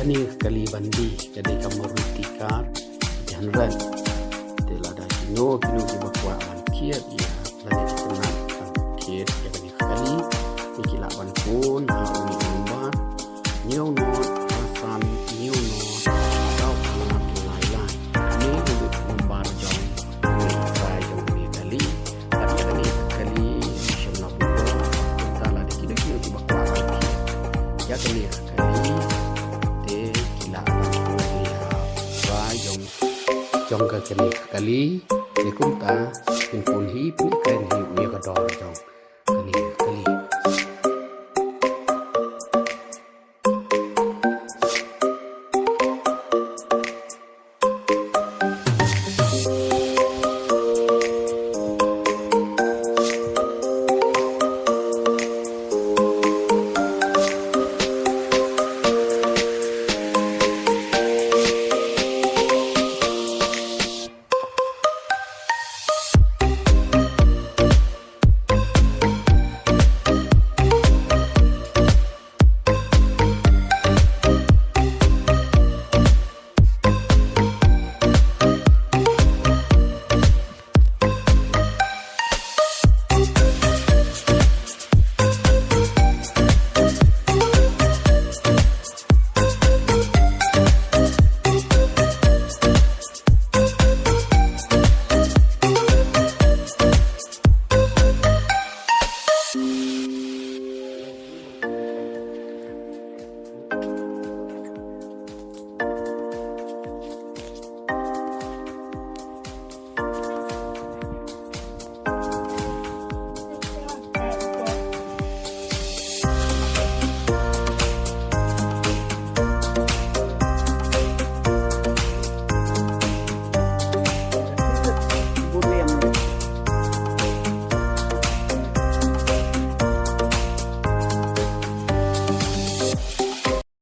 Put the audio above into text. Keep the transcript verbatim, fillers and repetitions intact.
Kane ka kali ban die ka dei ka Maruti car eight hundred. Te lada kino kino kiba kwah ban thied ïa lane ki khynnah ban thied ïa kane ka kali, te ki lah ban phone ha une u nombar: hynñiew nod, san, hynñiew nod, saw, khyndai, lai, lai. Une u nombar jong une u trai jong une u kali. Bad ïa kane ka kali shem na bynta, kumta lada kino kino kiba kwah ban thied ïa kane ka kali, te ki lah ban phone ïa u trai jong, jong ka kane ka kali. Te kumta kin phone hi, pynïaid hi ïa ka dor jong